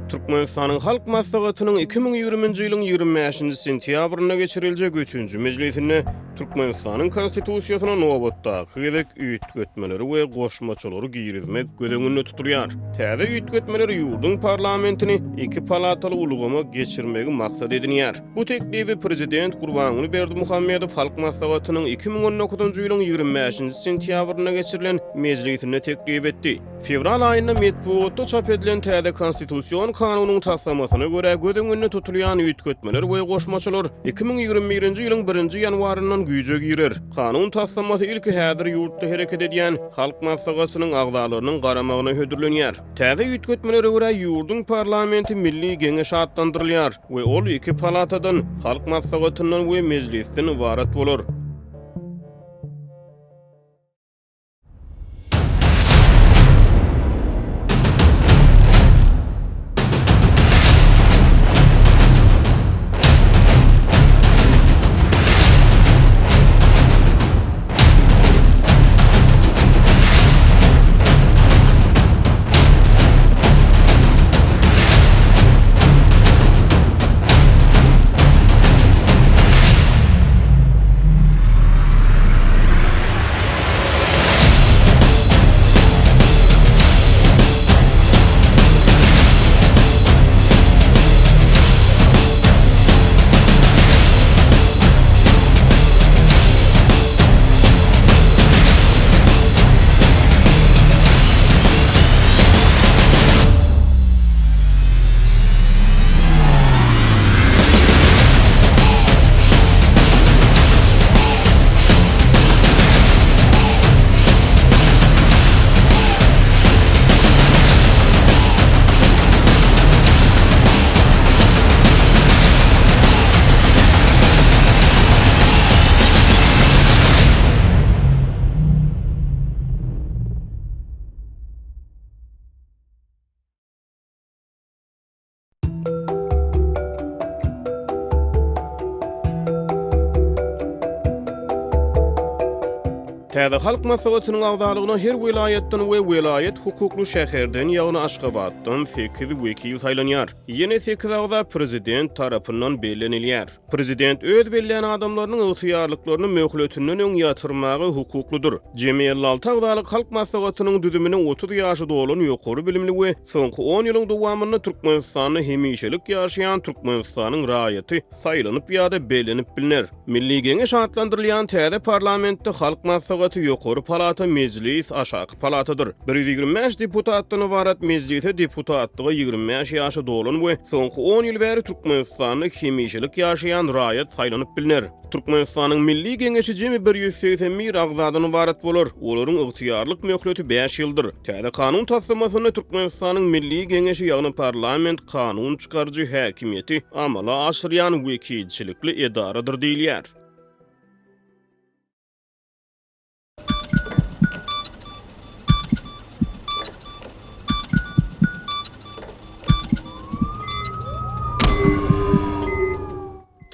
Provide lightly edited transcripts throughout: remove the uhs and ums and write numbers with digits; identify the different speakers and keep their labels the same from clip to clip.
Speaker 1: Türkmenistanyň Halk Maslahatynyň 2020-nji ýylyň 25-nji sentýabrynda geçiriljek üçünji mejlisinde Türkmenistanyň Konstitusiýasyna nobatdaky gezek üýtgetmeleri we goşmaçalary girizmek göz öňünde tutulýar. Täze üýtgetmeler ýurduň parlamentini iki palataly ulgama geçirmegi maksat edinýär. Bu teklibi prezident Gurbanguly Berdimuhamedow Halk Maslahatynyň 2019-njy ýylyň 25-nji sentýabrynda geçirilen mejlisinde teklip etdi. Fewral aýynda metbugatda çap edilen täze Konstitusion kanunyň taslamasyna görä, göz öňünde tutulýan üýtgetmeler we goşmaçalar 2021-nji ýylyň birinji ýanwaryndan güýje girer. Kanun taslamasy ilki häzir ýurtda hereket edýän Halk Maslahatynyň agzalarynyň garamagyna hödürlenýär. Täze üýtgetmelere görä, ýurduň parlamenti Milli Geňeş atlandyrylýar we ol iki palatadan, Halk Maslahatyndan we Mejlisden ybarat bolar. Täze Halk Maslahatynyň agzalygyna her welaýatdan we welaýat hukukly şäherden, ýagny Aşgabatdan sekiz wekil saýlanýar. Ýene sekiz agza Prezident tarapyndan bellenilýär. Prezident öz bellän adamlarynyň ygtyýarlyklaryny möhletinden öň ýatyrmaga hukuklydyr. Jemi 56 agzalyk Halk Maslahatynyň düzümine 30 ýaşy dolan ýokary bilimli we soňky on ýylyň dowamynda Türkmenistanda hemişelik ýaşaýan Türkmenistanyň raýaty saýlanyp ýa-da bellenip bilner. Milli Geňeş atlandyrylýan täze parlamentde Halk Maslahaty ýokary palata, Mejlis aşaky palatadyr. 125 deputatdan ybarat Mejlise deputatlyga 25 ýaşy dolan we soňky on ýyl bäri Türkmenistanda hemişelik ýaşaýan raýat saýlanyp bilner. Türkmenistanyň Milli Geňeşi jemi 181 agzadan ybarat bolar, olaryň ygtyýarlyk möhleti bäş ýyldyr. Täze kanun taslamasynda Türkmenistanyň Milli Geňeşi, ýagny parlament kanun çykaryjy häkimiýeti amala aşyrýan wekilçilikli edaradyr diýilýär.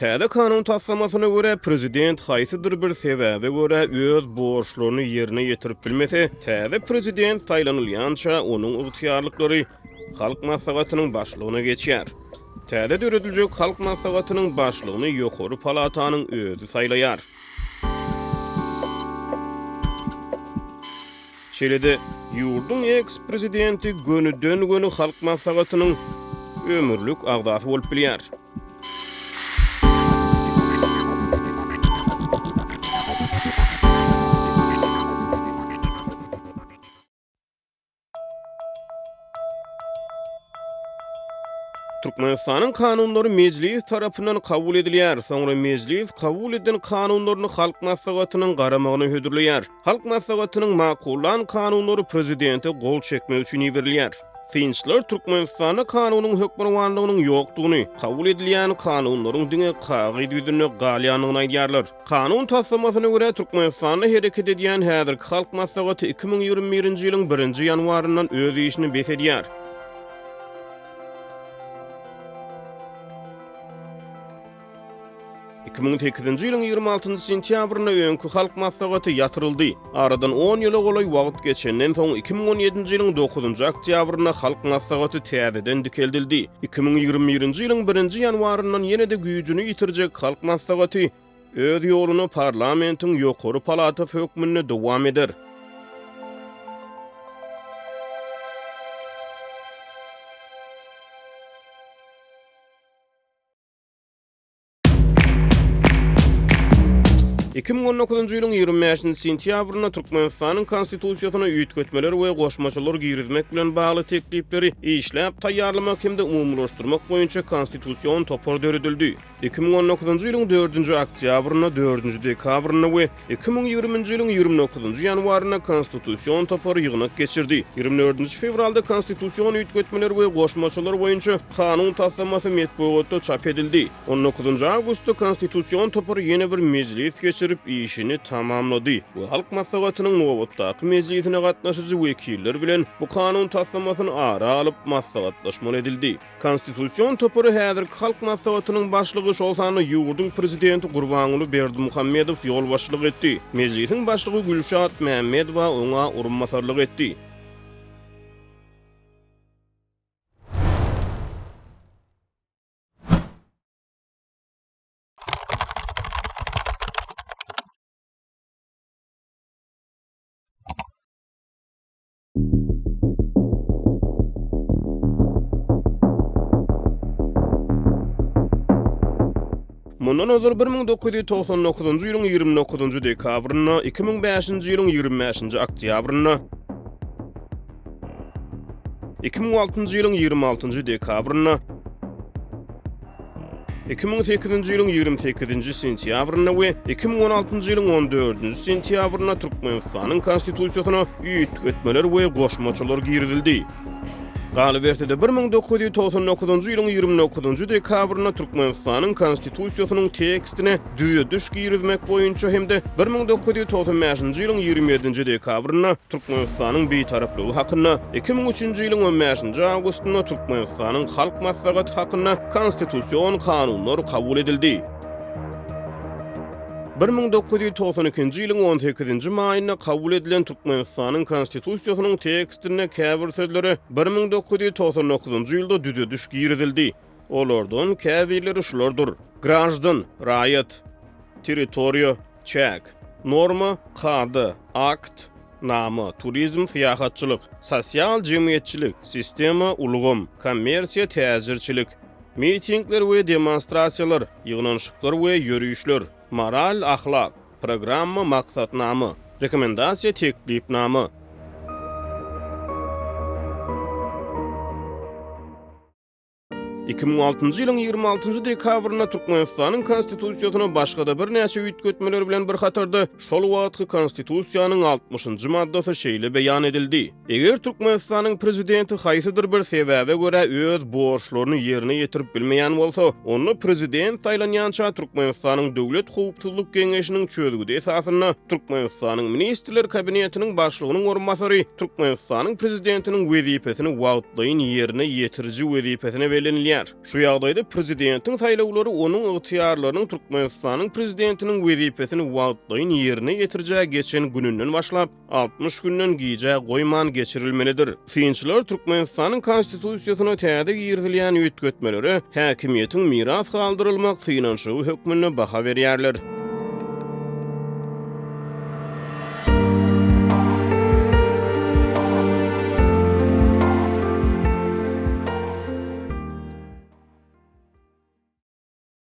Speaker 1: Täze kanun taslamasyna görä, prezident haýsydyr bir sebäbe görä öz borçlaryny ýerine ýetirip bilmese, täze prezident saýlanylýança onuň ygtyýarlyklary Halk Maslahatynyň başlygyna geçýär. Täze dörediljek Halk Maslahatynyň başlygyny ýokary palatanyň özi saýlaýar. Şeýle-de, ýurduň eks-prezidenti gönüden-göni Halk Maslahatynyň ömürlik agzasy bolup bilýär. Türkmenistanyň kanunlary Mejlis tarapyndan kabul edilýär, soňra Mejlis kabul eden kanunlaryny Halk Maslahatynyň garamagyna hödürleýär. Halk Maslahatynyň makullan kanunlary Prezidente gol çekmek üçin iberilýär. Synçylar Türkmenistanda kanunyň hökmürowanlygynyň ýokdugyny, kabul edilýän kanunlaryň diňe kagyz ýüzünde galýandygyny aýdýarlar. Kanun taslamasyna görä, Türkmenistanda hereket edýän häzirki Halk Maslahaty 2021-nji ýylyň birinji ýanwaryndan öz işini bes edýär. 2008-nji ýylyň 26-njy sentýabrynda öňki Halk Maslahaty ýatyryldy. Aradan on ýyla golaý wagt geçenden soň, 2017-nji ýylyň dokuzynjy oktýabrynda Halk Maslahaty täzeden dikeldildi. 2021-nji ýylyň birinji ýanwaryndan ýene-de güýjüni ýitirjek Halk Maslahaty öz ýoluny parlamentiň ýokary palatasy hökmünde dowam eder. 2019-njy ýylyň 25-nji sentýabrynda Türkmenistanyň Konstitusiýasyna üýtgetmeler we goşmaçalar girizmek bilen bagly teklipleri işläp taýýarlamak hem-de umumylaşdyrmak boýunça Konstitusion topar döredildi. 2019-njy ýylyň dördünji oktýabrynda, dördünji dekabrynda we 2020-nji ýylyň 29-njy ýanwarynda Konstitusion topar ýygnak geçirdi. 24-nji fewralda Konstitusion üýtgetmeler we goşmaçalar boýunça kanun taslamasy metbugatda çap edildi. On dokuzynjy awgustda Konstitusion topar ýene bir mejlis geçirip, işini tamamlady we Halk Maslahatynyň nobatdaky mejlisine gatnaşyjy wekiller bilen bu kanun taslamasyny ara alyp maslahatlaşmaly edildi. Konstitusion topara häzirki Halk Maslahatynyň başlygy, şol sanda ýurduň Prezidenti Gurbanguly Berdimuhamedow ýolbaşçylyk etdi. Mejlisiň başlygy Gülşat Mämmedowa oňa orunbasarlyk etdi. Mundan ozal 1999-njy ýylyň 29-njy dekabrynda, 2005-nji ýylyň 25-nji oktýabrynda, 2006-njy ýylyň 26-njy dekabrynda, 2008-nji ýylyň 28-nji sentýabrynda we 2016-njy ýylyň 14-nji sentýabrynda Türkmenistanyň Konstitusiýasyna üýtgetmeler we goşmaçalar girizildi. Galyberse-de, 1999-njy ýylyň 29-njy dekabrynda Türkmenistanyň Konstitusiýasynyň tekstine düzediş girizmek boýunça hem-de 1995-nji ýylyň 27-nji dekabrynda Türkmenistanyň Bitaraplygy hakynda, 2003-nji ýylyň on bäşinji awgustynda Türkmenistanyň Halk Maslahaty hakynda Konstitusion kanunlar kabul edildi. 1992-nji ýylyň on sekizinji maýynda kabul edilen Türkmenistanyň Konstitusiýasynyň tekstinde käbir sözlere 1999-njy ýylda düzediş girizildi. Olardan käbirleri şulardyr, graždan, raýat, territoriýa, çäk, norma, kada, akt, nama, turizm, syýahatçylyk, sosial, jemgyýetçilik, sistema, ulgam, kommersiýa, täjirçilik, mitingler we demonstrasiýalar, ýygnanyşyklar we ýörişler, moral, ahlak, programma, maksatnama, rekomendasiýa, teklipnama. 2006-njy ýylyň 26-njy dekabrynda Türkmenistanyň Konstitusiýasyna başga-da birnäçe üýtgetmeler bilen bir hatarda şol wagtky Konstitusiýanyň 60-njy maddasy şeýle beýan edildi, Eger Türkmenistanyň Prezidenti haýsydyr bir sebäbe görä öz borçlaryny ýerine ýetirip bilmeýän bolsa, onda Prezident saýlanýança Türkmenistanyň Döwlet howpsuzlyk geňeşiniň çözgüdi esasynda Türkmenistanyň Ministrler Kabinetiniň Başlygynyň orunbasary Türkmenistanyň Prezidentiniň wezipesini wagtlaýyn ýerine ýetiriji wezipesine bellenilýär. Şu ýagdaýda Prezidentiň saýlawlary onuň ygtyýarlarynyň Türkmenistanyň Prezidentiniň wezipesini wagtlaýyn ýerine ýetirijä geçen gününden başlap, 60 günden gijä goýman geçirilmelidir. Synçylar Türkmenistanyň Konstitusiýasyna täze girizilýän üýtgetmelere häkimiýetiň miras galdyrylmak synanyşygy hökmünde baha berýärler.